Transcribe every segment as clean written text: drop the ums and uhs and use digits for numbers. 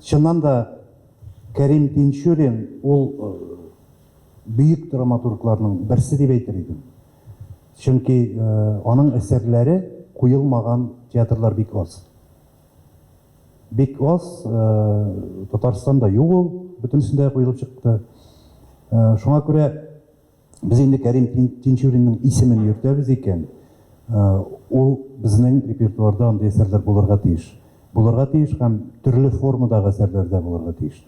Чыннан да, Кәрим Тинчурин ул бөек драматургларның берсе дип әйтер идем. Чөнки аның әсәрләре куелмаган театрлар бик аз. Бик аз, Татарстанда юк ул, бөтенесендә куелып чыкты. Шуңа күрә без инде Кәрим Тинчуринның исемен йөртәбез икән, ул безнең репертуарда андый әсәрләр булырга тиеш. Булырга тиеш һәм төрле формадагы әсәрләр дә булырга тиештер.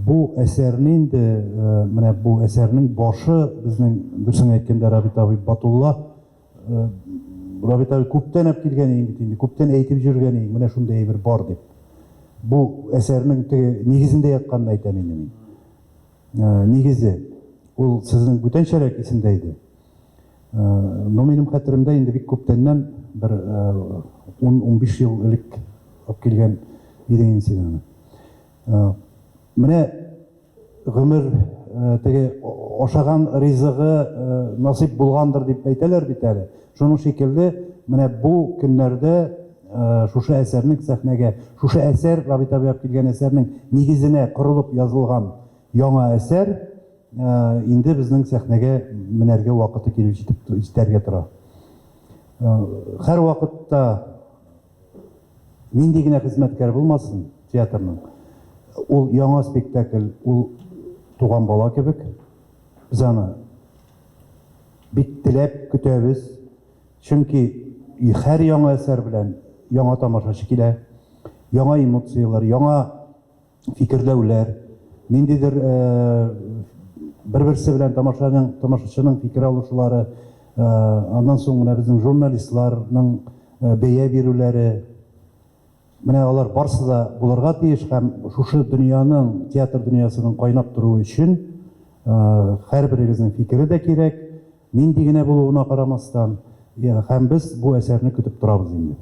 Бу әсәрне инде, менә бу әсәрнең башы безнең, дөресен әйткәндә, Рабит абый Батулла. Рабит абый күптән әп килгән идең бит инде, күптән әйтеп йөргән идең, менә шундый әйбер бар дип. Бу әсәрнең теге нигезендә ятканын әйтәм инде мин. Нигезе. Ул сезнең бүтәнчәрәк исемдә иде. Но минем хәтеремдә инде бик күптәннән, бер 10-15 ел элек алып килгән идең инде син аны. Менә гомер теге ашаган ризыгы насыйп булгандыр дип әйтәләр бит әле. Шуның шикелле, менә бу көннәрдә шушы әсәрнең сәхнәгә, шушы әсәр, Рабит абый алып килгән әсәрнең нигезенә корылып язылган яңа әсәр инде безнең сәхнәгә менәргә вакыты килеп җитеп җитәргә тора. Һәрвакытта нинди генә хезмәткәр булмасын театрның, ул яңа спектакль, ул туган бала кебек. Без аны бик теләп көтәбез. Чөнки һәр яңа әсәр белән яңа тамашачы килә, яңа эмоцияләр, яңа фикерләүләр, ниндидер бер-берсе белән тамашаның, тамашачының фикер алышулары, аннан соң менә безнең журналистларның бәя бирүләре, менә алар барсы да булырга тиеш һәм шушы дөньяның, театр дөньясының кайнап торуы өчен һәрберегезнең фикере дә кирәк, нинди генә булуына карамастан, һәм без бу әсәрне көтеп торабыз инде.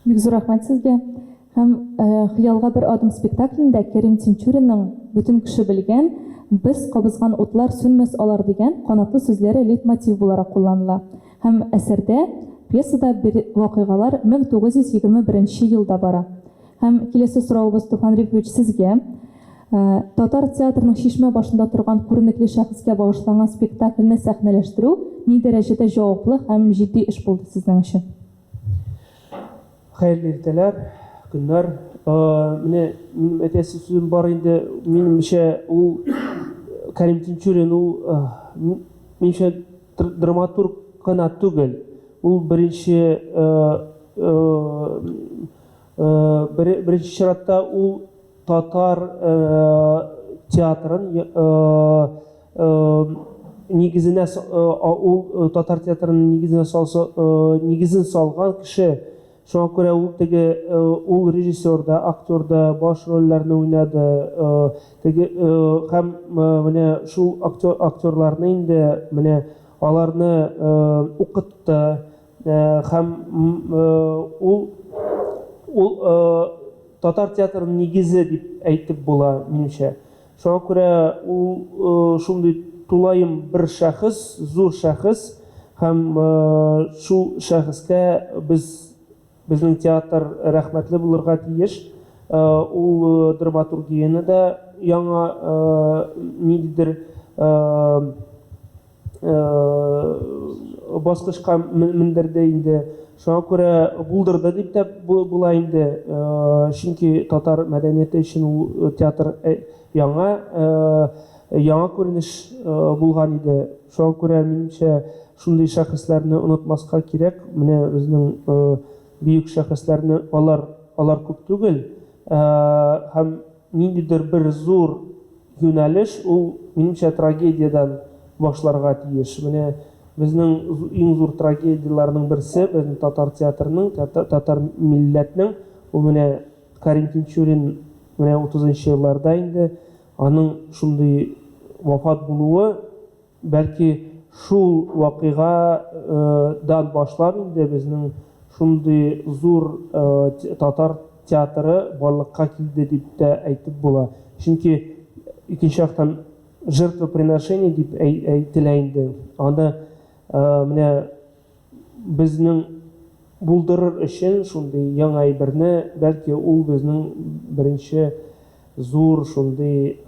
Бик зур рәхмәт сезгә. Һәм Хыялга бер адым спектаклендә Кәрим Тинчуринның бөтен кеше белгән Без кабызган утлар сүнмәс алар дигән канатлы сүзләре лейтмотив буларак кулланыла. Һәм әсәрдә, пьесада вакыйгалар 1921 нче елда бара. Һәм киләсе соравыбыз, Туфан Рифович, сезгә. Татар театрының чишмә башында торган күренекле шәхескә багышланган спектакльне сәхнәләштерү ни дәрәҗәдә җаваплы һәм җитди эш булды сезнең өчен? Хәерле иртәләр, көннәр. Менә минем әйтәсе сүзем бар инде. Минемчә, ул Кәрим Тинчурин ул, минемчә, драматург кына түгел. Ул беренче беренче чиратта ул татар театрын нигезенә ул татар театрының нигезенә салса нигезен салган кеше. Шуңа күрә ул теге ул режиссер да, актер да, баш рольләрне уйнады. Теге һәм менә шул актер актерларны инде менә аларны укытты һәм ул ул Татар театрының нигезе дип әйтеп була, минемчә. Шуңа күрә ул шундый тулаем бер шәхес, зур шәхес һәм шул шәхескә без, безнең театр рәхмәтле булырга тиеш. Ул драматургияне дә яңа ниндидер баскычка мендерде инде. Шуңа күрә булдырды дип тә була инде. Чөнки татар мәдәнияте өчен ул театр яңа яңа күренеш булган иде. Шуңа күрә, минемчә, шундый шәхесләрне онытмаска кирәк. Менә безнең бөек шәхесләрне алар алар күп түгел. Һәм ниндидер бер зур юнәлеш, ул, минемчә, трагедиядән башларга тиеш. Менә безнең иң зур трагедияләрнең берсе, безнең татар театрының, татар милләтнең, ул менә Кәрим Тинчурин менә утызынчы елларда инде аның шундый вафат булуы, Бәлки, шул вакыйга дан башлап инде безнең шундый зур татар театры барлыкка килде дип тә әйтеп була. Чөнки, икенче яктан, жертвоприношение дип әйтелә инде. Анда менә безнең. булдырыр өчен шундый яңа әйберне, бәлки ул безнең беренче зур шундый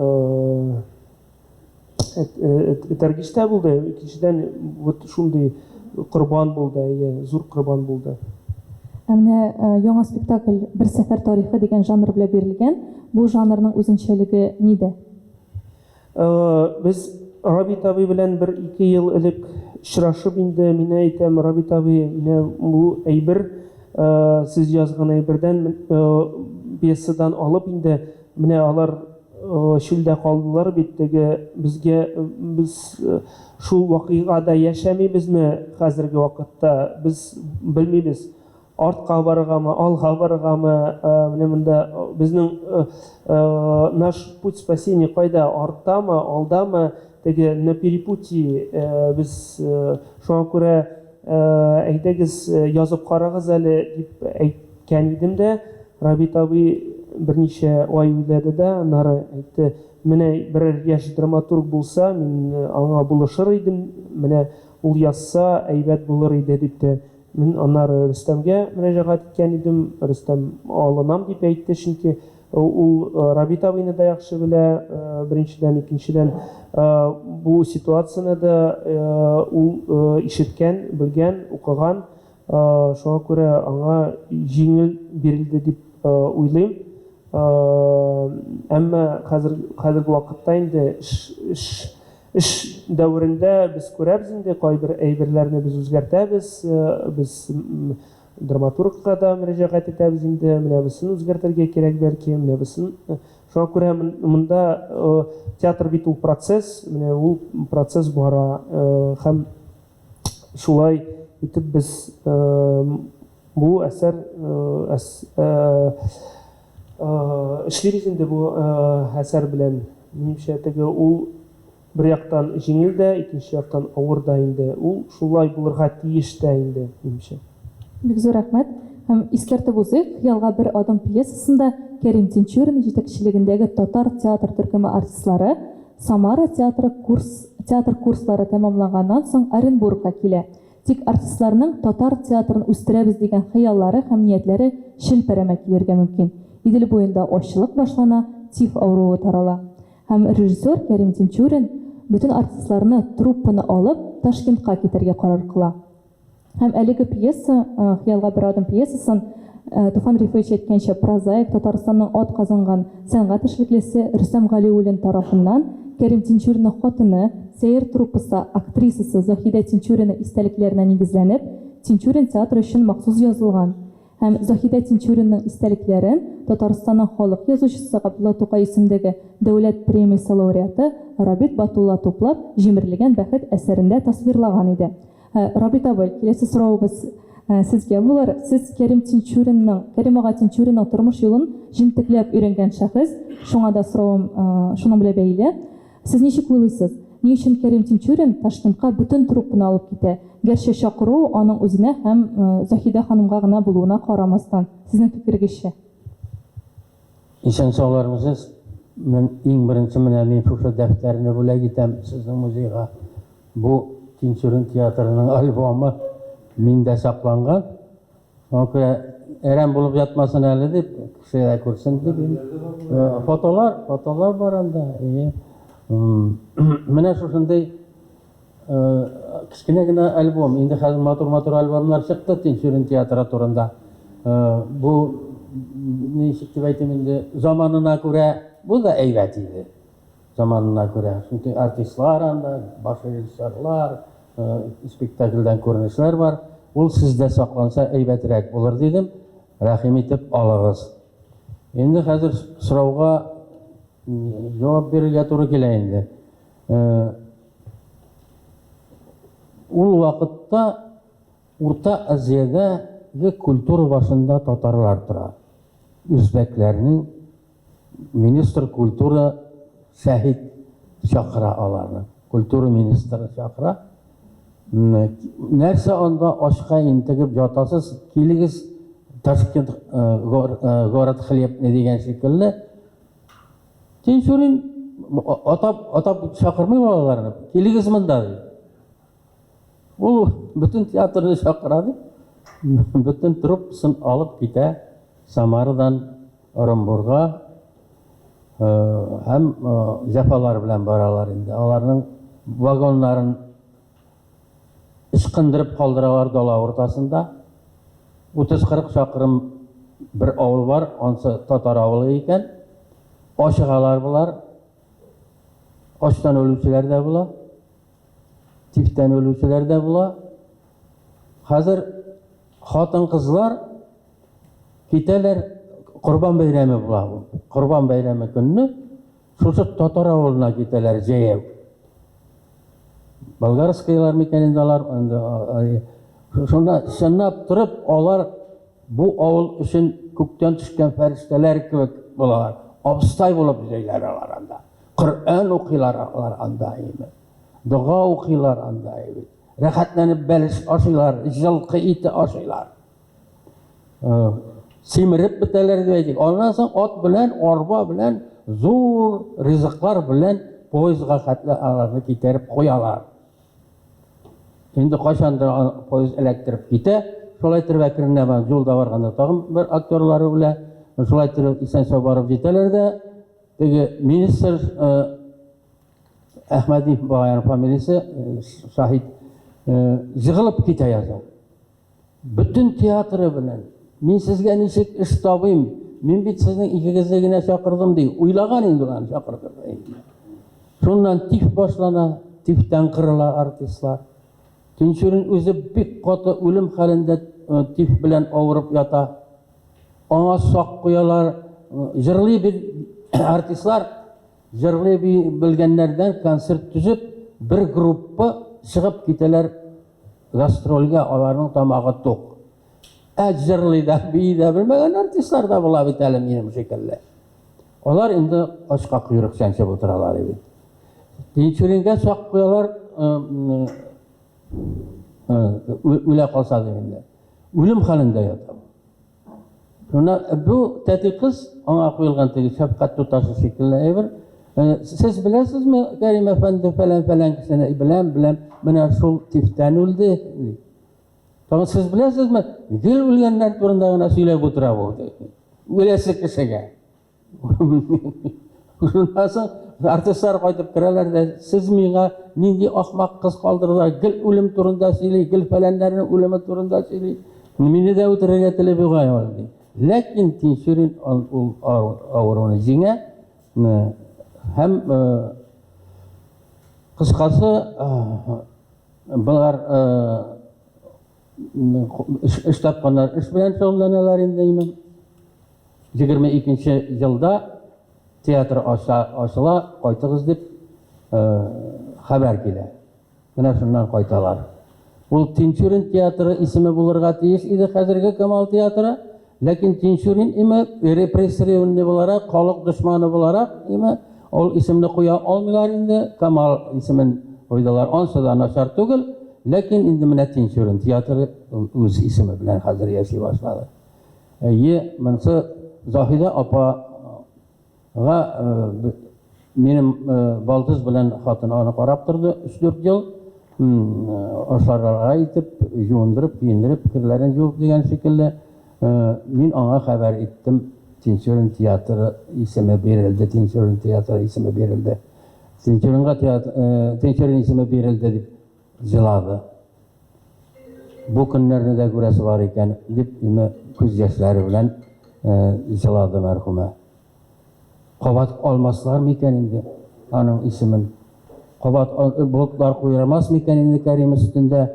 этәргеч тә булды, икенчедән, вот шундый корбан булды, әйе, зур корбан булды. Ә менә яңа спектакль Бер сәфәр тарихы дигән жанр белән бирелгән. Бу жанрның үзенчәлеге нидә? Без Рабит абый белән бер-ике ел элек очрашып инде, мин әйтәм, Рабит абый, менә бу әйбер, сез язган әйбердән, пьесадан алып инде, менә алар чүлдә калдылар бит, теге безгә, без шул вакыйгада яшәмибезме хәзерге вакытта, без белмибез. Артка барыргамы, алга барыргамы, менә монда безнең наш путь спасения кайда, арттамы, алдамы, теге на перепутье без, шуңа күрә әйдәгез, язып карагыз әле, дип әйткән идем дә, Рабит абый берничә ай уйлады да, аннары әйтте, менә берәр яшь драматург булса, мин аңа булышыр идем, менә ул язса, әйбәт булыр иде, дип тә. Мин аннары Рөстәмгә мөрәҗәгать иткән идем. Рөстәм алынам дип әйтте, чөнки ул Рабит абыйны да яхшы белә, беренчедән, икенчедән, бу ситуацияне дә ул ишеткән, белгән, укыган. Шуңа күрә аңа җиңел бирелде дип уйлыйм. Әмма хәзер, хәзерге вакытта инде эш, эш Эш дәверендә без күрәбез инде, кайбер әйберләрне без үзгәртәбез, без драматургка да мөрәҗәгать итәбез инде, менә бусын үзгәртергә кирәк бәлки, менә бусын. Шуңа күрә монда театр бит ул процесс, менә ул процесс бара һәм шулай итеп без бу әсәр эшлибез инде бу әсәр белән. Минемчә, теге ул бер яктан җиңел дә, икенче яктан авыр да инде. Ул шулай булырга тиеш тә инде, минемчә. Бик зур рәхмәт. Һәм искәртеп узыйк, Хыялга бер адым пьесасында Кәрим Тинчурин җитәкчелегендәге татар театр төркеме артистлары Самара театры курс театр курслары тәмамланганнан соң Оренбургка килә. Тик артистларның татар театрын үстерәбез дигән хыяллары һәм ниятләре челпәрәмә килергә мөмкин. Идел буенда ачлык башлана, тиф авыруы тарала. Һәм режиссер Кәрим Тинчурин бөтен артистларны, труппаны алып, Ташкентка китәргә карар кыла. Һәм әлеге пьеса, Хыялга бер адым пьесасын, Туфан Рифович әйткәнчә, прозаик, Татарстанның атказанган сәнгать эшлеклесе Рөстәм Галиуллин тарафыннан Кәрим Тинчуринның хатыны, Сәер труппасы актрисасы Заһидә Тинчурина истәлекләренә нигезләнеп, Тинчурин театры өчен махсус язылган. Һәм Заһидә Тинчуринның истәлекләрен Татарстанның халык язучысы Габдулла Тукай исемендәге Дәүләт премиясе лауреаты Рабит Батулла туплап, Җимерелгән бәхет әсәрендә тасвирлаган иде. Рабит абый, киләсе соравыбыз сезгә булыр. Сез Кәрим Тинчуринның, Кәрим ага Тинчуринның тормыш юлын җентекләп өйрәнгән шәхес, шуңа да соравым шуның белән бәйле. Сез ничек уйлыйсыз, ни өчен Кәрим Тинчурин Ташкентка бөтен труппаны алып китә, гәрчә чакыру аның үзенә һәм Заһидә ханымга гына булуына карамастан? Сезнең фикерегезчә? Исән-саулармысыз? Мин иң беренче менә мин шушы дәфтәрне бүләк итәм сезнең музейга. Бу Тинчурин театрының альбомы миндә сакланган. Шуңа күрә әрәм булып ятмасын әле дип, кеше дә күрсен дип. Фотолар, фотолар бар анда. Әйе. Менә шушындый Кечкенә генә альбом. Инде хәзер матур-матур альбомнар чыкты Тинчурин театры турында. Бу, ничек дип әйтим инде, заманына күрә бу да әйбәт иде. Заманына күрә. Чөнки артистлар анда, баш режиссерлар, спектакльдән күренешләр бар. Ул сездә сакланса әйбәтрәк булыр дидем. Рәхим итеп алыгыз. Инде хәзер сорауга җавап бирергә туры килә инде. Ул вакытта Урта Азиядәге культура башында татарлар тора. Үзбәкләрнең министр культура Шәһит чакыра аларны. Культура министры чакыра. Нәрсә анда ачка интегеп ятасыз, килегез Ташкент город хлебный дигән шикелле. Тинчурин атап, атап чакырмый балаларны. Килегез монда ди. Ул бөтен театрны чакыра ди. Бөтен труппасын алып китә Самарадан Орынбурга һәм җәфалар белән баралар инде. Аларның вагоннарын ычкындырып калдыралар дала уртасында. 30-40 чакрым бер авыл бар, ансы татар авылы икән. Ачыгалар болар. Ачтан үлүчеләр дә була. Тифтән үлүчеләр дә була. Хәзер хатын-кызлар китәләр, Корбан бәйрәме була. Корбан бәйрәме көнне шушы татар авылына китәләр җәяү. Болгарскийлар микән инде алар? Инде шунда чынлап торып алар бу авыл өчен күктән төшкән фәрештәләр кебек булалар. Абыстай булып йөриләр алар анда. Коръән укыйлар алар анда име. Дога укыйлар анда бит. Рәхәтләнеп бәлеш ашыйлар, җылкы ите ашыйлар. Симереп бетәләр дип әйтик. Аннан соң ат белән, арба белән, зур ризыклар белән поездга хәтле аларны китереп куялар. Инде кайчандыр поезд эләктереп китә. Шулай итеп әкренләп юлда барганда тагын бер актерлары үлә. Шулай итеп исән-сау барып җитәләр дә, теге министр Әхмәдиев багаяның фамилиясе, Шаһит, җыгылып китә яза. Бөтен театры белән. Мин сезгә ничек эш табыйм? Мин бит сезнең икегезне генә чакырдым, ди. Уйлаган инде ул аны чакырдырга инде. Шуннан тиф башлана, тифтән кырыла артистлар. Тинчурин үзе бик каты үлем хәлендә тиф белән авырып ята. Аңа сак куялар, җырлый бит артистлар. Җырлый белгәннәрдән концерт төзеп, бер группа чыгып китәләр гастрольгә, аларның тамагы тук. Ә җырлый да, бии дә белмәгән артистлар да була бит әле минем шикелле. Алар инде ачка койрык чәнчеп утыралар бит. Тинчуринга сак куялар, үлә калса дип инде. Үлем хәлендә ята. Шунда бу тәти кыз аңа куелган теге шәфкать туташы шикелле әйбер. Сез беләсезме, Кәрим әфәнде, фәлән-фәлән кешене? Беләм, беләм. Менә шул тифтән үлде. Тагын сез беләсезме, гел үлгәннәр турында гына сөйләп утыра бу. Үләсе кешегә. Шуннан соң артистлар кайтып керәләр дә, сез миңа нинди ахмак кыз калдырдылар, гел үлем турында сөйли, гел фәләннәрнең үлеме турында сөйли. Мине дә үтерергә тели бугай ул, ди. Ләкин Тинчурин ул авыруны җиңә һәм кыскасы болар эш тапканнар эш белән шөгыльләнәләр инде именно. 22 нче елда театр ачыла, кайтыгыз дип хәбәр килә. Менә шуннан кайталар. Ул Тинчурин театры исеме булырга тиеш иде хәзерге Камал театры, ләкин Тинчурин име репрессированный буларак, халык дошманы буларак име, ул исемне куя алмыйлар инде, Камал исемен куйдылар. Ансы да начар түгел, ләкин инде менә Тинчурин театры үз исеме белән хәзер яши башлады. Әйе, монысы Заһидә апага минем балдыз белән хатын аны карап торды өч-дүрт ел. Ашарга итеп, юындырып, киендереп, керләрен җуып дигән шикелле. Мин аңа хәбәр иттем, Тинчурин театры исеме бирелде, Тинчурин театры исеме бирелде. Тинчуринга театр, Тинчурин исеме бирелде дип җылады. Бу көннәрне дә күрәсе бар икән, дип, име күз яшьләре белән җылады мәрхүмә. Кабат алмаслар микән инде аның исемен? Кабат болытлар куермас микән инде Кәрим өстендә?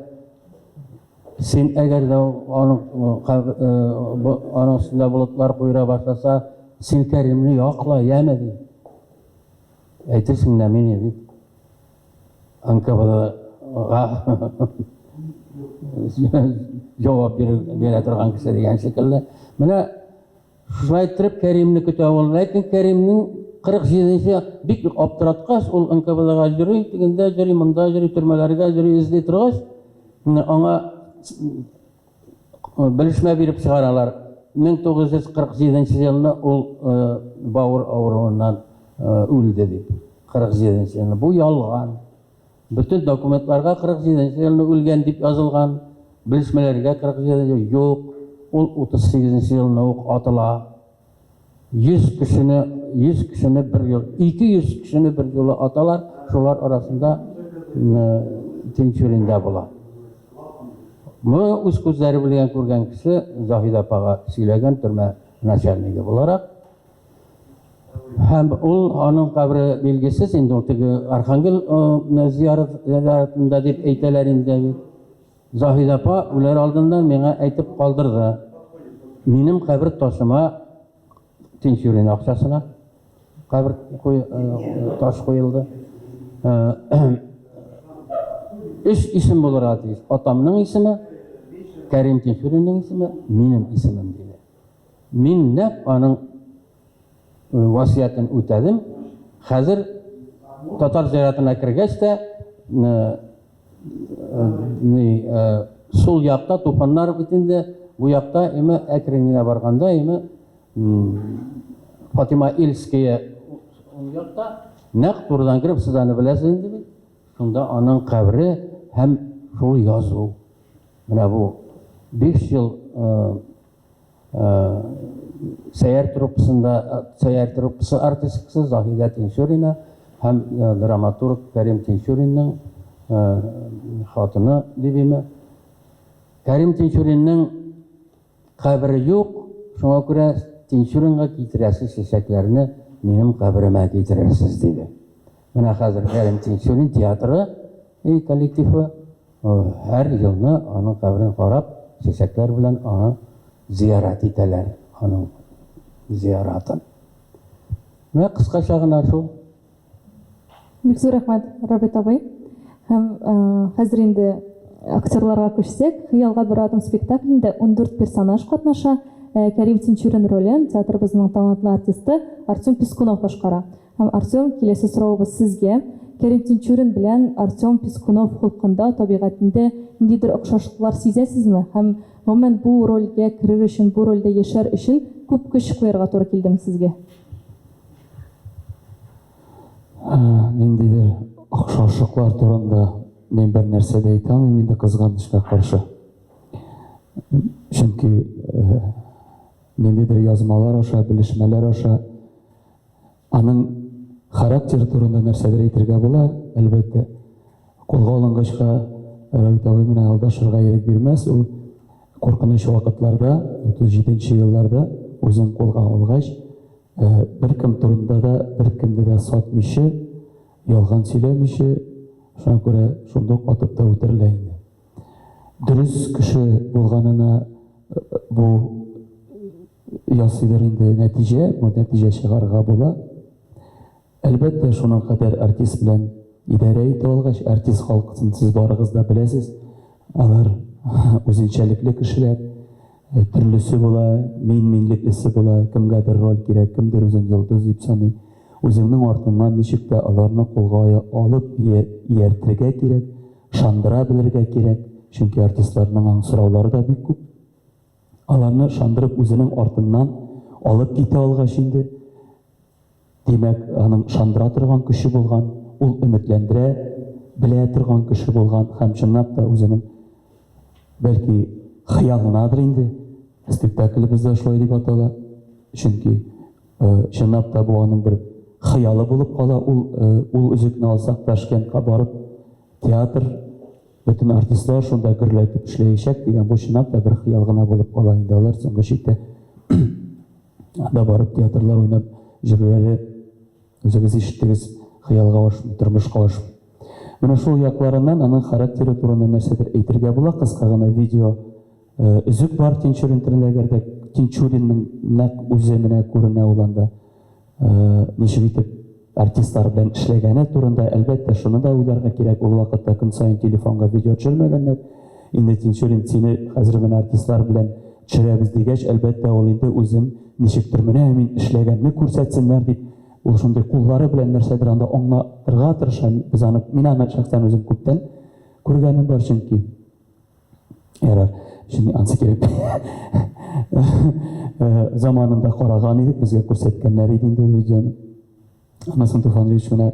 Син әгәр дә аның аның өстендә болытлар куера башласа, син Кәримне якла, яме, ди. Әйтерсең лә мине бит. НКВДга җавап бирә торган кеше дигән шикелле. Менә шулай иттереп Кәримне көтә ул. Ләкин Кәримнең 47 нче бик аптыраткач, ул НКВДга йөри, тегендә йөри, монда йөри, төрмәләргә йөри, эзли торгач, аңа Белешмә биреп чыгаралар. 1947 нче елны ул бавыр авыруыннан үлде дип. 47 нче елны. Бу ялган. Бөтен документларга 47 нче елны үлгән дип язылган. Белешмәләргә 47 ел юк, ул 38 нче елны ук атыла. 100 кешене, 100 кешене бер ел, 200 кешене бер юлы аталар, шулар арасында Тинчурин да була. Моны үз күзләре белән күргән кеше Заһидә апага сөйләгән төрмә начальнигы буларак. Һәм ул аның кабре билгесез инде ул теге Архангел зияратында дип әйтәләр инде бит. Заһидә апа үләр алдыннан миңа әйтеп калдырды. Минем кабер ташыма Тинчурин акчасына кабер куй, таш куелды. Өч исем булырга тиеш. Атамның исеме, Кәрим Тинчуринның исеме, минем исемем диде. Мин нәкъ аның васыятен үтәдем. Хәзер татар зиратына кергәч тә, ни, сул якта туфаннар бит инде, бу якта име әкрен генә барганда име Фатима Ильская уң якта, нәкъ турыдан кереп, сез аны беләсез инде бит, шунда аның кабере һәм шул язу. Менә бу 5 ел Сәйяр труппасында Сәйяр труппасы артисткасы Заһидә Тинчурина һәм драматург Кәрим Тинчуринның хатыны дибиме. Кәрим Тинчуринның кабере юк, шуңа күрә Тинчуринга китерәсе чәчәкләрне минем каберемә китерерсез, диде. Менә хәзер Кәрим Тинчурин театры коллективы Һәр елны аның каберен карап, чәчәкләр белән аны зиярат итәләр, аның зияратын. Менә кыскача гына шул. Бик зур рәхмәт, Рабит абый. Һәм хәзер инде актерларга күчсәк, Хыялга бер адым спектаклендә 14 персонаж катнаша. Кәрим Тинчурин ролен театрыбызның талантлы артисты Артем Пискунов башкара. Һәм, Артем, киләсе соравыбыз сезгә. Кәрим Тинчурин белән Артем Пискунов холкында, табигатендә ниндидер охшашлыклар сизәсезме? Һәм, гомумән, бу рольгә керер өчен, бу рольдә яшәр өчен күп көч куярга туры килдеме сезгә? Ниндидер охшашлыклар турында мин бер нәрсә дә әйтә алмыйм инде, кызганычка каршы. Чөнки ниндидер язмалар аша, белешмәләр аша Аның характеры турында нәрсәдер әйтергә була, әлбәттә. Кулга алынгачка Рәвит абый менә алдашырга ирек бирмәс. Ул куркыныч вакытларда, 37 нче елларда үзен кулга алгач, беркем турында да, беркемне дә сатмыйча, ялган сөйләмичә, шуңа күрә шундук атып та үтерелә инде. Дөрес кеше булганына бу ясыйдыр инде нәтиҗә, бу нәтиҗә чыгарырга була. Әлбәттә, шуның кадәр артист белән идарә итә алгач, артист халкын сез барыгыз да беләсез, алар үзенчәлекле кешеләр, төрлесе була, мин-минлеклесе була, кемгәдер роль кирәк, кемдер үзен йолдыз дип саный. Үзеңнең артыңнан ничек тә аларны кулга алып ияртергә кирәк, ышандыра белергә кирәк, чөнки артистларның аң сораулары да бик күп. Аларны ышандырып үзенең артыннан алып китә алгач инде, димәк, аның ышандыра торган көче булган, ул өметләндерә белә торган кеше булган һәм чынлап та үзенең бәлки хыялынадыр инде, спектаклебез дә шулай дип атала, чөнки чынлап та бу аның бер хыялы булып кала, ул ул өзекне алсак, Ташкентка барып театр Бөтен артистлар шунда гөрләтеп эшләячәк дигән бу чынлап та бер хыял гына булып кала инде. Алар соңгы чиктә анда барып театрлар уйнап йөрүләре үзегез ишеттегез, хыялга ашмый, тормышка ашмый. Менә шул якларыннан аның характеры турында нәрсәдер әйтергә була. Кыска гына видео өзек бар Тинчурин турында, әгәр дә Тинчуринның нәкъ үзе менә күренә ул анда. Ничек итеп артистлар белән эшләгәне турында, әлбәттә, шуны да уйларга кирәк, ул вакытта көн саен телефонга видео төшермәгәннәр. Инде Тинчурин сине хәзер менә артистлар белән төшерәбез дигәч, әлбәттә, ул инде үзен ничектер менә мин эшләгәнне күрсәтсеннәр дип, ул шундый куллары белән нәрсәдер анда аңлатырга тырыша. Без аны, мин аны шәхсән үзем күптән күргәнем бар, чөнки Ярар, чөнки ансы кирәк. Э, заманында караган идек, безгә күрсәткәннәр иде инде ул видеоны. Аннан соң Туфан Ильич менә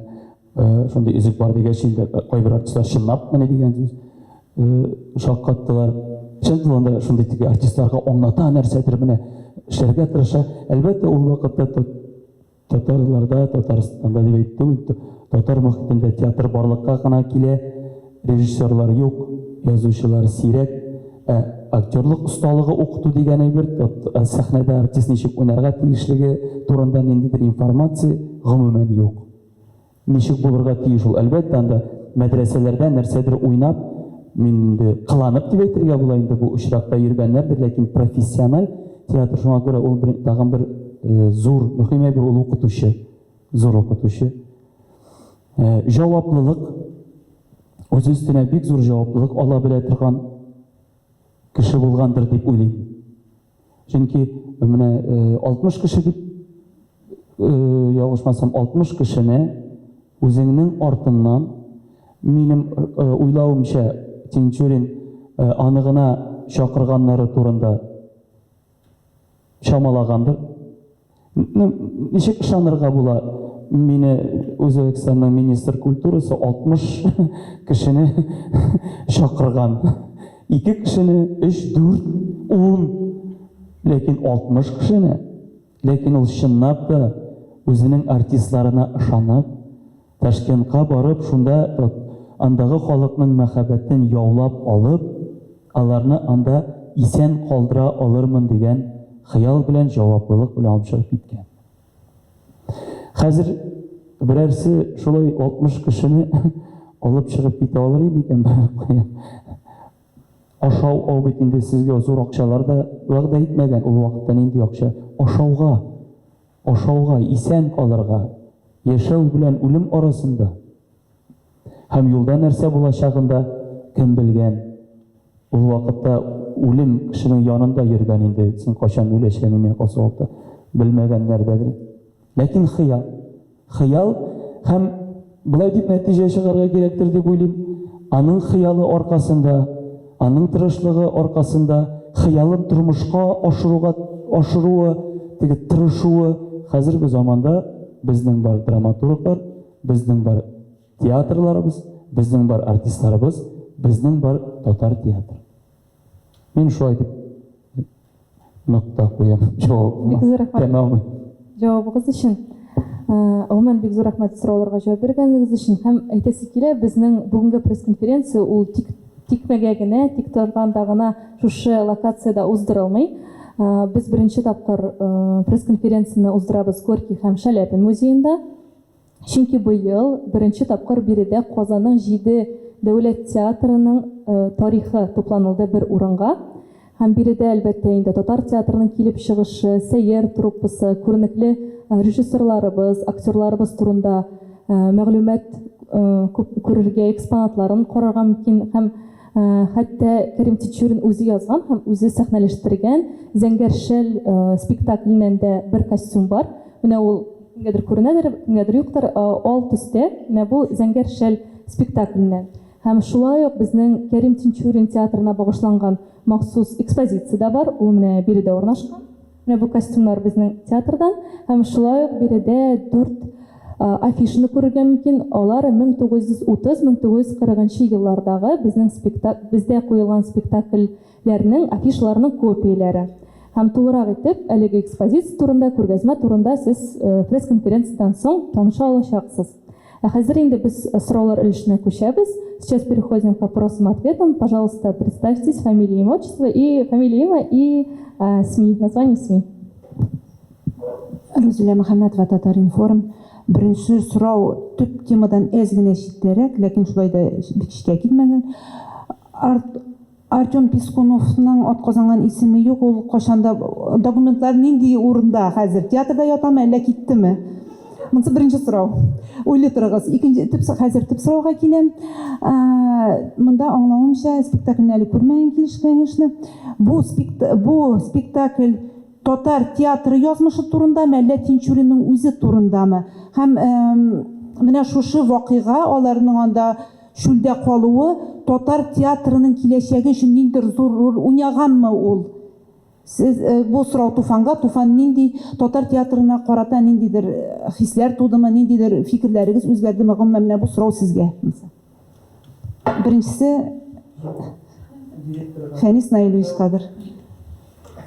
э, шундый өзек бар дигәч инде э, кайбер артистлар чынлап менә дигән сүз шаккаттылар. Чын анда шундый теге артистларга аңлата нәрсәдер менә эшләргә тырыша. Әлбәттә, ул вакытта татарларда, Татарстанда дип әйтте, татар мохитендә театр барлыкка гына килә, режиссерлар юк, язучылар сирәк, ә актерлык осталыгы укыту дигән әйбер, сәхнәдә артист ничек уйнарга тиешлеге турында ниндидер информация гомумән юк. Ничек булырга тиеш ул? Әлбәттә, анда мәдрәсәләрдә нәрсәдер уйнап, мин инде кыланып дип әйтергә була инде бу очракта йөргәннәрдер, ләкин профессиональ театр, шуңа күрә ул бер, тагын бер зур, мөһим әйбер, ул укытучы, зур укытучы. Җаваплылык, үз өстенә бик зур җаваплылык ала белә торган кеше булгандыр дип уйлыйм. Чөнки менә 60 кеше дип ялгышмасам, 60 кешене үзеңнең артыннан, минем уйлавымча, Тинчурин аны гына чакырганнары турында чамалагандыр. Ну, ничек ышанырга була? Мине Үзбәкстанның министр культурасы 60 кешене чакырган. Ике кешене, өч, дүрт, ун, ләкин 60 кешене. Ләкин ул чынлап та үзенең артистларына ышанып, Ташкентка барып, шунда андагы халыкның мәхәббәтен яулап алып, аларны анда исән калдыра алырмын дигән хыял белән, җаваплылык белән алып чыгып киткән. Хәзер берәрсе шулай 60 кешене алып чыгып китә алыр иде микән берәр кая? Ашау ау бит инде сезгә зур акчалар да вәгъдә итмәгән, ул вакытта нинди акча? Ашауга! Ашауга, исән калырга, яшәү белән үлем арасында һәм юлда нәрсә булачагын да кем белгән. Ул вакытта үлем кешенең янында йөргән инде, син кайчан үләчәгеңне миңа калса вакытта белмәгәннәрдәдер. Ләкин хыял. Хыял һәм болай дип нәтиҗә чыгарырга кирәктер дип уйлыйм, аның хыялы аркасында, аның тырышлыгы аркасында хыялын тормышка ашыруга ашыруы, теге тырышуы хәзерге заманда безнең бар драматурглар, безнең бар театрларыбыз, безнең бар артистларыбыз, безнең бар татар театры. Мин шулай дип нокта куям җавабыма. Бик зур рәхмәт. Тәмам. Җавабыгыз өчен. Гомумән, бик зур рәхмәт сорауларга җавап биргәнегез өчен. Һәм әйтәсе килә, безнең бүгенге пресс-конференция ул тик тикмәгә генә, тик торганда гына шушы локациядә уздырылмый. Без беренче тапкыр пресс-конференцияне уздырабыз Горький һәм Шаляпин музеенда. Чөнки быел беренче тапкыр биредә Казанның җиде дәүләт театрының тарихы тупланылды бер урынга. Һәм биредә, әлбәттә инде, татар театрының килеп чыгышы, Сәер труппасы, күренекле режиссерларыбыз, актерларыбыз турында мәгълүмат күп күрергә, экспонатларын карарга мөмкин һәм хәтта Кәрим Тинчурин үзе язган һәм үзе сәхнәләштергән Зәңгәр шәл спектакленнән дә бер костюм бар. Менә ул кемгәдер күренәдер, кемгәдер юктыр, ал төстә. Менә бу Зәңгәр шәл спектакленнән. Һәм шулай ук безнең Кәрим Тинчурин театрына багышланган махсус экспозиция дә бар, ул менә биредә урнашкан. Менә бу костюмнар безнең театрдан. Һәм шулай ук биредә дүрт афишаны күрергә мөмкин. Алар 1930-1940 нчы еллардагы безнең спектак бездә куелган спектакльләрнең афишаларының копияләре. Һәм тулырак итеп әлеге экспозиция турында, күргәзмә турында сез пресс-конференциядән соң таныша алачаксыз. Ә хәзер инде без сораулар өлешенә күчәбез. Сейчас переходим к вопросам-ответам. Пожалуйста, представьтесь, фамилия, имя, отчество и фамилия, имя и СМИ, название СМИ. Рузилә Мөхәммәтова, Татар-информ. Беренче сорау төп темадан әз генә читтәрәк, ләкин шулай да бик читкә китмәгән. Арт Артем Пискуновның атказанган исеме юк, ул кайчан да документлар нинди урында хәзер? Театрда ятамы, әллә киттеме? Монысы беренче сорау. Уйлый торыгыз. Икенче төп хәзер төп сорауга киләм. Монда аңлавымча, спектакльне әле күрмәгән килеш, конечно. Бу спект бу спектакль татар театры язмышы турындамы, әллә Тинчуринның үзе турындамы? Һәм менә шушы вакыйга аларның анда Чүлдә калуы татар театрының киләчәге өчен ниндидер зур роль уйнаганмы ул? Сез, бу сорау Туфанга, Туфан нинди татар театрына карата ниндидер хисләр тудымы, ниндидер фикерләрегез үзгәрдеме, гомумән, менә бу сорау сезгә. Беренчесе. Фәнис Наилевичкадыр.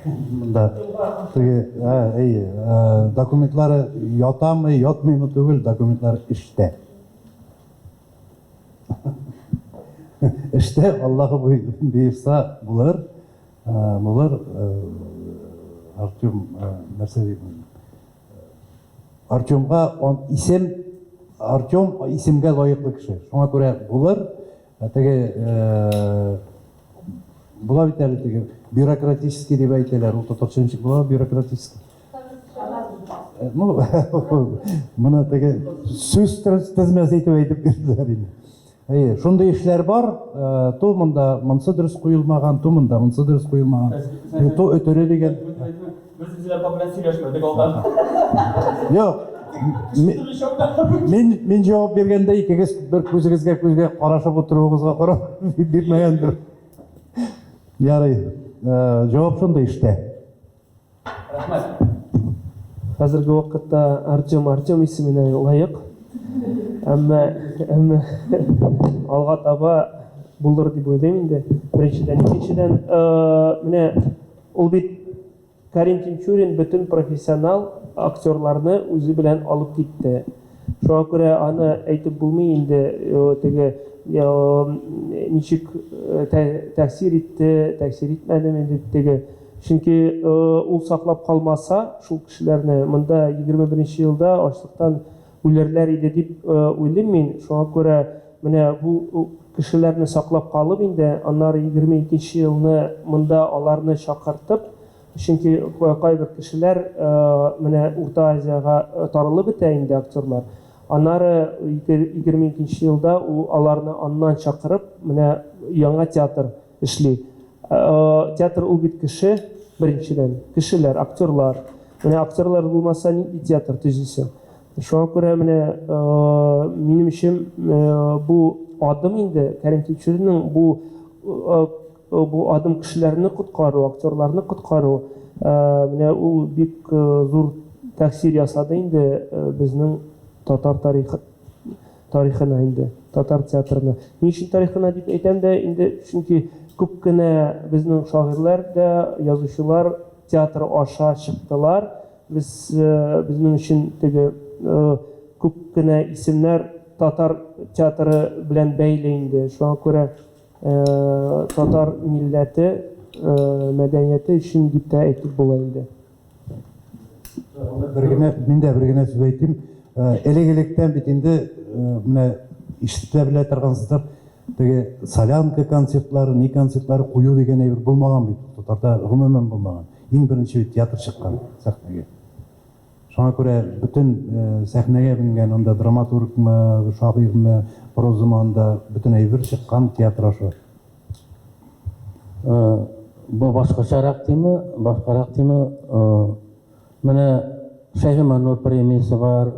Монда теге, әйе, документлары ятамы, ятмыймы түгел, документлар эштә. Эштә, Аллаһы боерса, булыр. Булыр. Артем, нәрсә дим? Артемга он исем, Артем исемгә лаеклы кеше. Шуңа күрә булыр. Теге була бит әле теге бюрократический дип әйтәләр. Ул татарча ничек була бюрократический? Ну, моны теге сүз тезмәсе итеп әйтеп бирделәр инде. Әйе, шундый эшләр бар, ту монда монсы дөрес куелмаган, ту монда монсы дөрес куелмаган. Ту өтере дигән. Без Зилә апа белән сөйләшмәдек алдан. Юк. Мин мин җавап биргәндә икегез бер күзегезгә күзгә карашып утыруыгызга карап бирмәгәндер. Ярый. Җавап шундый эштә. Рәхмәт. Хәзерге вакытта Артем Артем исеменә лаек. Әмма әмма алга таба булыр дип уйлыйм инде. Беренчедән, икенчедән, менә ул бит Карим Тинчурин бөтен профессионал актерларны үзе белән алып китте. Шуңа күрә аны әйтеп булмый инде, теге ничек тәэсир итте, тәэсир итмәдеме дип теге. Чөнки ул саклап калмаса шул кешеләрне, монда 21 нче елда ачлыктан үләрләр иде дип уйлыйм мин. Шуңа күрә менә бу кешеләрне саклап калып инде, аннары 22 нче елны монда аларны чакыртып, чөнки кайбер кешеләр менә Урта Азиягә таралып бетә инде актерлар. Аннары 22 нче елда ул аларны аннан чакырып, менә яңа театр эшли. Театр ул бит кеше, беренчедән. Кешеләр, актерлар. Менә актерлар булмаса, нинди театр төзисең? Шуңа күрә менә минем өчен бу адым инде Кәрим Тинчуринның бу бу адым кешеләрне коткару, актерларны коткару, менә ул бик зур тәэсир ясады инде безнең татар тарихы тарихына инде, татар театрына. Ни өчен тарихына дип әйтәм дә инде, чөнки күп кенә безнең шагыйрьләр дә, язучылар театр аша чыктылар. Без, безнең өчен теге күп кенә исемнәр татар театры белән бәйле инде. Шуңа күрә татар милләте, мәдәнияте өчен дип тә әйтеп була инде. Бер генә, мин дә бер генә сүз әйтим. Элек-электән бит инде менә ишетә белә торгансыздыр, теге солянка концертлары, ни концертлары кую дигән әйбер булмаган бит. Татарда гомумән булмаган. Иң беренче бит театр чыккан сәхнәгә. Шуңа күрә бөтен сәхнәгә менгән анда драматургмы, шагыйрьме, прозамы анда бөтен әйбер чыккан театр аша. Бу башкачарак тема, башкарак тема. Менә Шәйхи Маннур премиясе бар,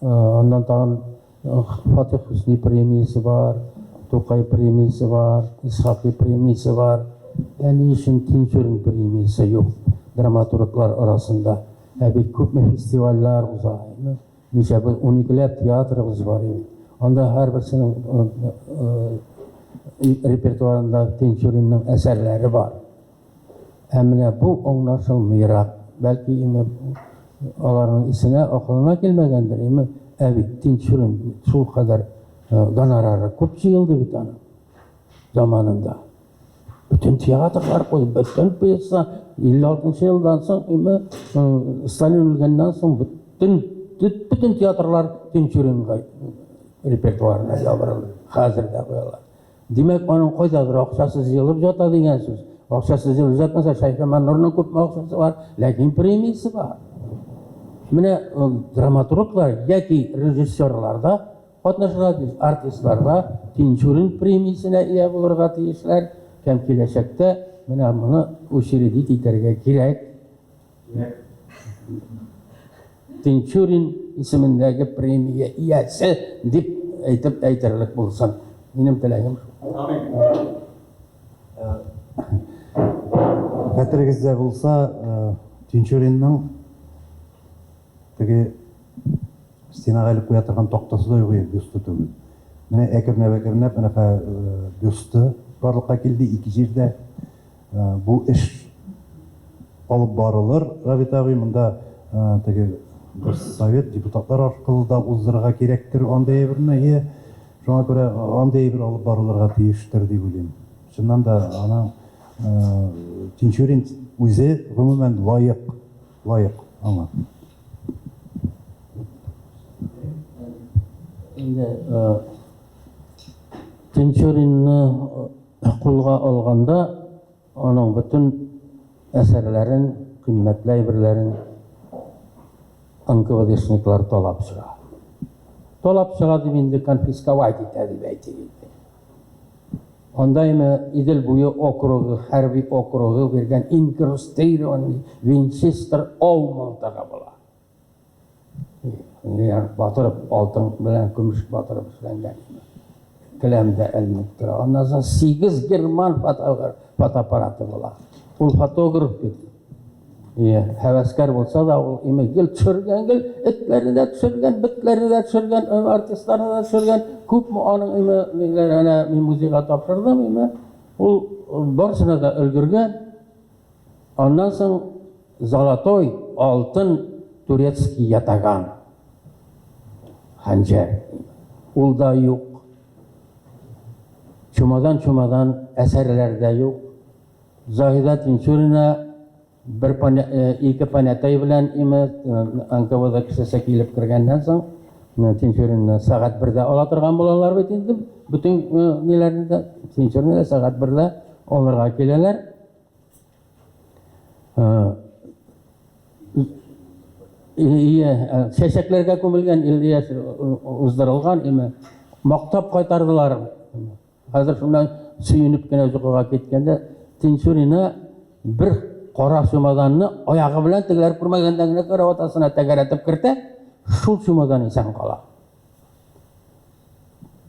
аннан тагын Фатих Хөсни премиясе бар, Тукай премиясе бар, Исхакый премиясе бар. Ә ни өчен Тинчурин премиясе юк драматурглар арасында? Ә бит күпме фестивальләр уза. Ничә без уникеләп театрыбыз бар иде. Анда һәрберсенең репертуарында Тинчуринның әсәрләре бар. Ә менә бу аңлашылмыйрак. Бәлки инде аларның исенә, акылына килмәгәндер, име, ә бит Тинчурин шулкадәр гонорары күп җыелды бит аның заманында. Бөтен театрлар куйды, бөтен пьеса 56 нчы елдан соң, име, Сталин үлгәннән соң бөтен бөтен театрлар Тинчуринга репертуарына ябырылды. Хәзер дә куялар. Димәк, аның кайдадыр акчасы җыелып ята дигән сүз. Акчасы җыелып ятмаса, Шәйхи Маннурның күпме акчасы бар, ләкин премиясе бар. Менә драматурглар яки режиссерлар да катнашырга тиеш, артистлар да Тинчурин премиясенә ия булырга тиешләр һәм киләчәктә менә моны учредить итәргә кирәк. Тинчурин исемендәге премия иясе дип әйтеп әйтерлек булсын. Минем теләгем шул. Амин. Хәтерегездә булса, Тинчуринның теге стенага элеп куя торган тактасы да юк иде, бюсты түгел. Менә әкренләп-әкренләп менә бюсты. барлыкка килде ике җирдә. Бу эш алып барылыр, Рабит абый, монда теге бер совет, депутатлар аркылы да уздырырга кирәктер андый әйберне, ие. Шуңа күрә андый әйбер алып барылырга тиештер дип уйлыйм. Чыннан да аның Тинчурин үзе гомумән лаек, лаек аңа. Инде Тинчуринны кулга алганда аның бөтен әсәрләрен, кыйммәтле әйберләрен НКВДшниклар талап чыга. Талап чыга дип инде конфисковать итә дип әйтик инде. Анда име Идел буе округы, хәрби округы биргән инкрустированный винчестер ау мылтыгы була. Батырып, алтын белән көмеш батырып эшләнгән. Келәм дә эленеп тора. Аннан соң 8 герман фотоаппараты була. Ул фотограф бит. Ие, һәвәскәр булса да, ул име гел төшергән, гел этләрне дә төшергән, бетләрне дә төшергән, артистларны да төшергән. Күпме аның име ниләр әнә мин музейга тапшырдым име. Ул барысына да өлгергән. Аннан соң золотой, алтын турецкий ятаган. Хәнҗәр. Ул да юк. Чумадан-чумадан әсәрләр дә юк. Заһидә Тинчурина бер ике понятой белән име НКВД кешесе килеп кергәннән соң Тинчуринны сәгать бердә ала торган булалар бит инде. Бөтен ниләрне дә Тинчуринны да сәгать бердә алырга киләләр. Ие, чәчәкләргә күмелгән 50 яшь уздырылган име. Мактап кайтардылар. Хәзер шуннан сөенеп кенә йокыга киткәндә Тинчурина бер кара чемоданны аягы белән тегеләр күрмәгәндә генә караватасына тәгәрәтеп кертә, шул чемодан исән кала.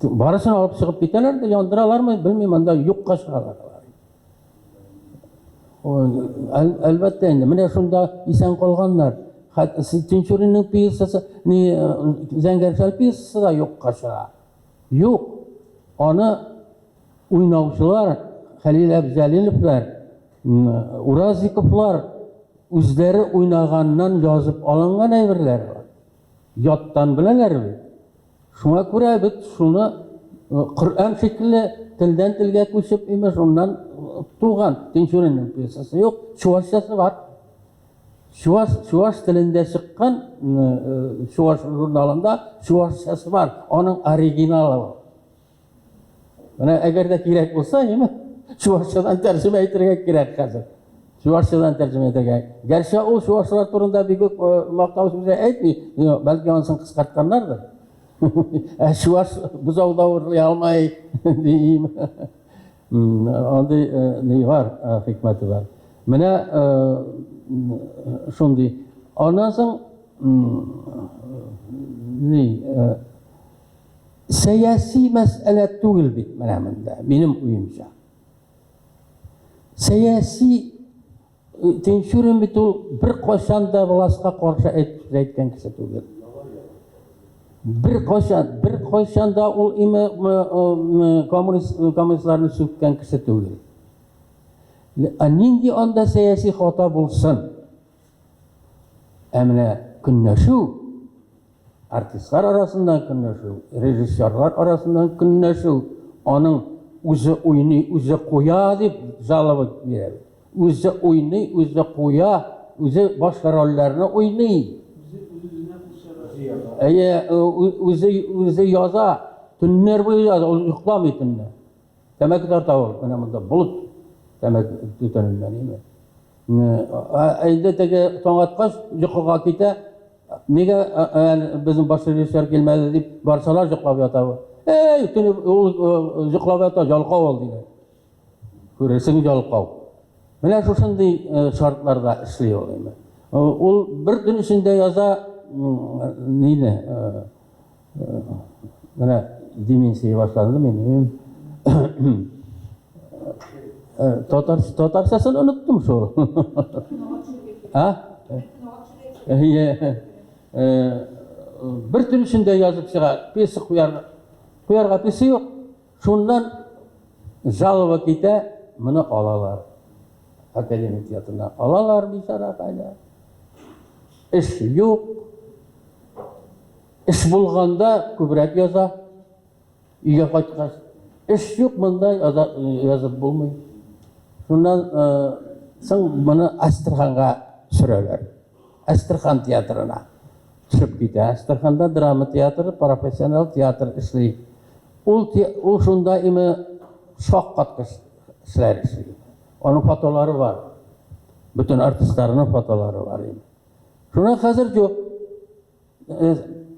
Барысын алып чыгып китәләр дә, яндыралармы, белмим, анда юкка чыгалар алар. Әлбәттә инде, менә шунда исән калганнар. Тинчуринның пьесасы, ни, Зәңгәр шәл пьесасы да юкка чыга. Юк, аны уйнаучылар, Хәлил Әбҗәлиловлар, Уразиковлар үзләре уйнаганнан язып алынган әйберләр. Яттан беләләр бит. Шуңа күрә бит шуны Коръән шикелле телдән телгә күчеп, имеш, шуннан туган Тинчуринның пьесасы юк, чувашчасы бар. Чуваш, чуваш телендә чыккан чуваш журналында чувашчасы бар, аның оригиналы бар. Менә әгәр дә кирәк булса, әйеме, чувашчадан тәрҗемә итәргә кирәк хәзер. Чувашчадан тәрҗемә итәргә. Гәрчә ул чувашлар турында бик үк мактау сүзе әйтми, бәлки анысын кыскартканнардыр. Ә чуваш бозау да урлый алмый, дим. Андый ни бар, хикмәте бар. Менә шундый. Аннан соң ни сәяси мәсьәлә түгел бит менә монда, минем уемча. Сәяси Тинчурин бит ул беркайчан да властька каршы әйткән кеше түгел. Беркайчан, беркайчан да ул име коммунист, коммунистларны сүккән кеше түгел. Ә нинди анда сәяси хата булсын? Ә менә көнләшү, артистлар арасыннан көнләшү, режиссерлар арасыннан көнләшү, аның үзе уйный, үзе куя дип жалоба бирә. Үзе уйный, үзе куя, үзе башка рольләрне уйный. Әйе, үзе үзе яза, төннәр буе яза, ул йокламый төнлә. Тәмәке тарта ул, менә монда болыт тәмәке төтәненнән, әйме. Ә инде теге таң аткач йокыга китә. Нигә безнең баш режиссер килмәде дип барсалар йоклап ята. Эй, төне ул йоклап ята, ялкау ул диләр. Күрәсең, ялкау. Менә шушындый шартларда эшли ул инде. Ул бер төн эчендә яза нине менә деменция башланды минем. Татар татарчасын оныттым шул. А? Әйе. Бер төн эчендә язып чыга, пьеса куярга. Куярга пьеса юк. Шуннан Жалоба китә, моны алалар. Академия театрына алалар бичара кайда. Эш юк. Эш булганда күбрәк яза. Өйгә кайткач, эш юк монда язып булмый. Шуннан соң моны Әстерханга сөрәләр. Әстерхан театрына төшеп китә. Әстерханда драма театры, профессионал театр эшли. Ул ул шунда име шаккаткыч эшләр эшли. Аның фотолары бар. Бөтен артистларының фотолары бар име. Шуна хәзер юк.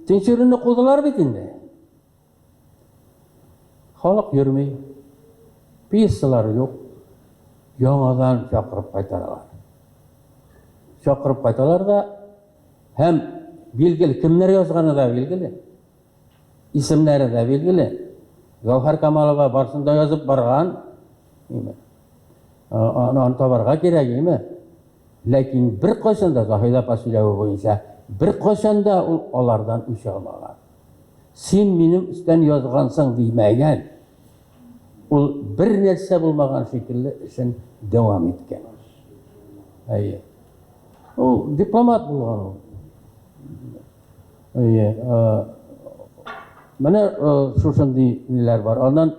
Тинчуринны кудылар бит инде. Халык йөрми. Пьесалар юк. Яңадан чакырып кайтаралар. Чакырып кайталар да һәм билгеле, кемнәр язганы да билгеле. Исемнәре дә билгеле. Гәүһәр Камалова барсын да язып барган. Аны табарга кирәк, име? Ләкин беркайчан да, Заһидә апа сөйләве буенча, беркайчан да ул алардан үч алмаган. Син минем өстән язгансың димәгән. Ул бер нәрсә булмаган шикелле эшен дәвам иткән. Әйе. Ул дипломат булган ул. Әйе. Менә шушындый ниләр бар. Аннан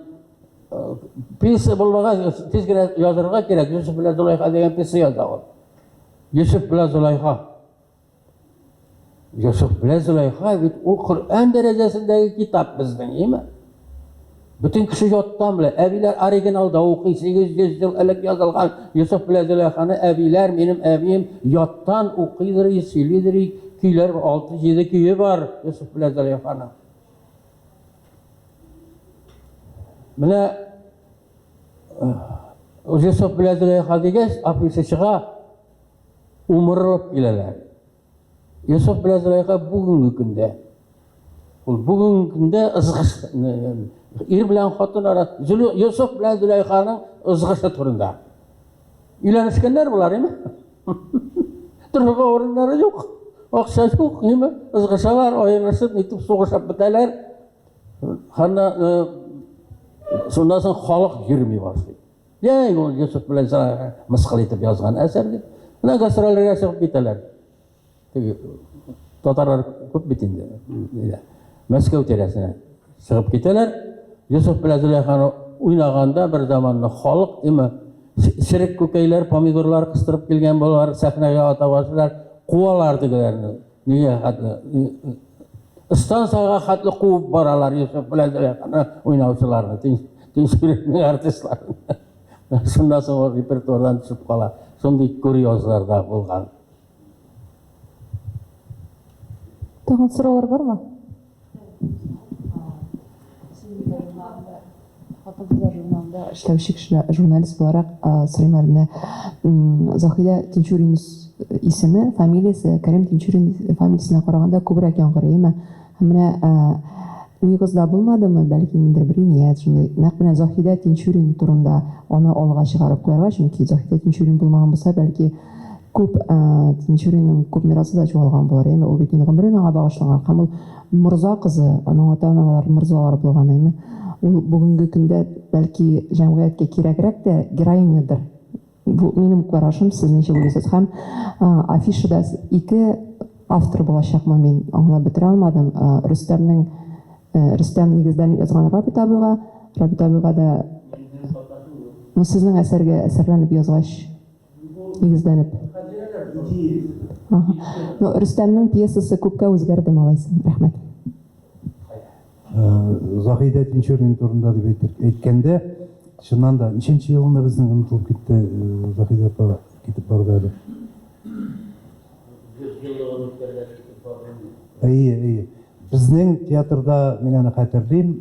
Пьеса булмагач, тиз генә язырга кирәк. Йосыф белән Зөләйха дигән пьеса яза ул. Йосыф белән Зөләйха. Йосыф белән Зөләйха бит ул Коръән дәрәҗәсендәге китап безнең, име? Бөтен кеше яттан белә. Әбиләр оригиналда укый, 800 ел элек язылган Йосыф белән Зөләйханы әбиләр, минем әбием яттан укыйдыр, сөйлидер, көйләр, 6-7 көе бар Йосыф белән Зөләйханың. Менә Йосыф белән Зөләйха дигәч, афиша чыга, умырылып киләләр. Йосыф белән Зөләйха бүгенге көндә. Ул бүгенге көндә ызгыш ир белән хатын ара Йосыф белән Зөләйханың ызгышы турында. Өйләнешкәннәр болар, име? Торырга урыннары юк, акча юк, име? Ызгышалар, аерылышып, нитеп сугышып бетәләр. Һәм э, шуннан соң халык йөрми башлый. Йәй, ул Йосыф белән мыскыл итеп язган әсәр дип. Менә гастрольләргә чыгып китәләр. Теге татарлар күп бит инде. Мәскәү тирәсенә чыгып китәләр. Йосыф белән Зөләйханы уйнаганда бер заманны халык име черек күкәйләр, помидорлар кыстырып килгән балалар сәхнәгә ата башлыйлар, куалар тегеләрне. Нигә хәтле? Станциягә хәтле куып баралар Йосыф белән Зөләйханы уйнаучыларны, Тинчуринның артистларын. Шуннан соң ул репертуардан төшеп кала. Шундый курьезлар да булган. Тагын сораулар бармы? Хатын-кызлар журналында эшләүче кешеләр, журналист буларак сорыйм әле менә Заһидә Тинчурин исеме, фамилиясе Кәрим Тинчурин фамилиясенә караганда күбрәк яңгырый, әйме? Һәм менә уегызда булмадымы, бәлки ниндидер бер ният, шундый нәкъ менә Заһидә Тинчурин турында аны алга чыгарып куярга, чөнки Заһидә Тинчурин булмаган булса, бәлки Күп Тинчуринның күп мирасы да югалган булыр, әйме? Ул бит инде гомерен аңа багышлаган һәм ул морза кызы, аның ата-аналары морзалар булган, әйме? Ул бүгенге көндә, бәлки, җәмгыятькә кирәгрәк тә героинядыр. Бу минем карашым, сез ничек уйлыйсыз? Һәм афишада ике автор булачакмы, мин аңлап бетерә алмадым. Рөстәмнең Рөстәм нигездән язган Рабит абыйга, Рабит абыйга да Ну, сезнең әсәргә әсәрләнеп язгач, Нигезләнеп. Ага. Ну, Рөстәмнең пьесасы күпкә үзгәрде, алайса. Рәхмәт. Заһидә Тинчурин турында дип әйткәндә, чыннан да, ничәнче елында безнең онытылып китте Заһидә апа китеп барды әле. 100 еллыгын үткәргәч китеп барды инде. Әйе, әйе. Безнең театрда, мин аны хәтерлим,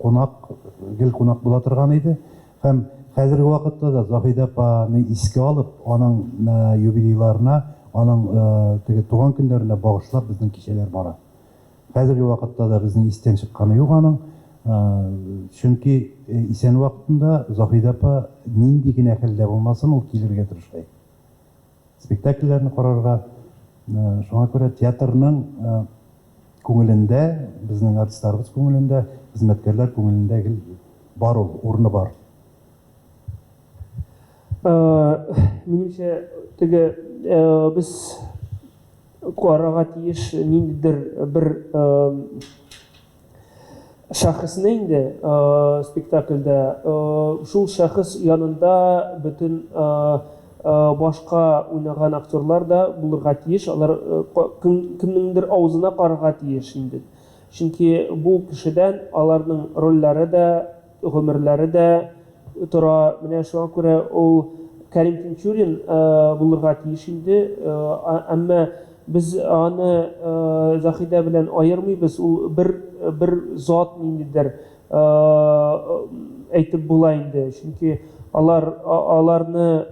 кунак, гел кунак була торган иде. Һәм хәзерге вакытта да Заһидә апаны искә алып, аның юбилейларына, аның теге туган көннәренә багышлап безнең кичәләр бара. Хәзерге вакытта да безнең истән чыкканы юк аның. Чөнки исән вакытында Заһидә апа нинди генә хәлдә булмасын, ул килергә тырыша иде. Спектакльләрне карарга. Шуңа күрә театрның күңелендә, безнең артистларыбыз күңелендә, хезмәткәрләр күңелендә гел бар ул, урыны бар. Минемчә, теге без карарга тиеш ниндидер бер шәхесне инде спектакльдә. Шул шәхес янында бөтен башка уйнаган актерлар да булырга тиеш. Алар кемнеңдер авызына карарга тиеш инде. Чөнки бу кешедән аларның рольләре дә, гомерләре дә тора. Менә шуңа күрә ул Кәрим Тинчурин булырга тиеш инде. Әмма без аны Заһидә белән аермыйбыз. Ул бер, бер зат ниндидер әйтеп була инде. Чөнки алар, аларны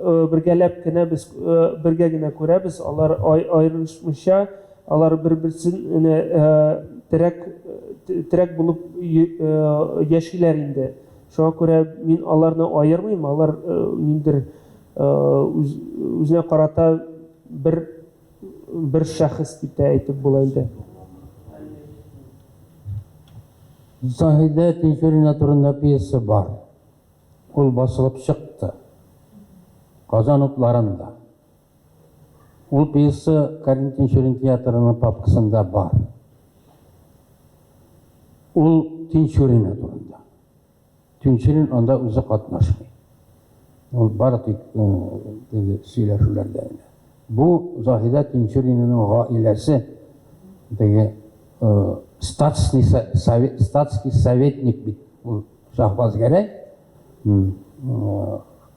бергәләп кенә без бергә генә күрәбез. Алар аерылышмыйча Алар бер-берсенә терәк, терәк булып яшиләр инде. Шуңа күрә мин аларны аермыйм, алар ниндидер үзенә карата бер, бер шәхес дип тә әйтеп була инде. Заһидә Тинчурина турында пьеса бар. Ул басылып чыкты. Казан утларында. Ул пьеса Кәрим Тинчурин театрының папкасында бар. Ул Тинчурина турында. Тинчурин анда үзе катнашмый. Ул бары тик теге сөйләшүләрдә генә. Бу Заһидә Тинчуринаның гаиләсе теге статский статский советник бит ул Шаһбаз Гәрәй.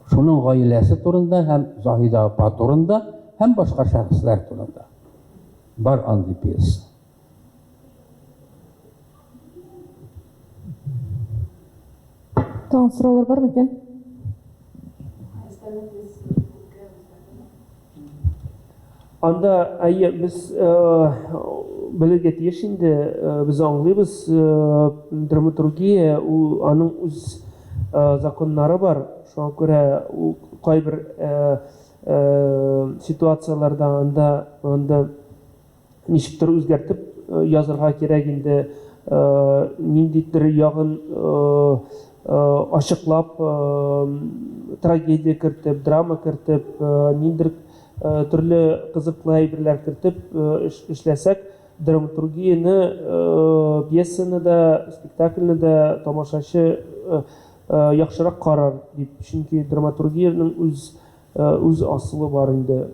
Шуның гаиләсе турында һәм Заһидә апа турында һәм башка шәхесләр турында бар андый пьеса. Тагын сораулар бар микән? Анда, әйе, без белергә тиеш инде, без аңлыйбыз, драматургия ул аның үз законнары бар. Шуңа күрә ул кайбер ситуацияләрдә анда анда Ничектер үзгәртеп язырга кирәк инде, ниндидер ягын ачыклап, трагедия кертеп, драма кертеп, ниндидер төрле кызыклы әйберләр кертеп эшләсәк, драматургияне, пьесаны да, спектакльне дә тамашачы яхшырак карар дип. Чөнки драматургиянең үз үз асылы бар инде.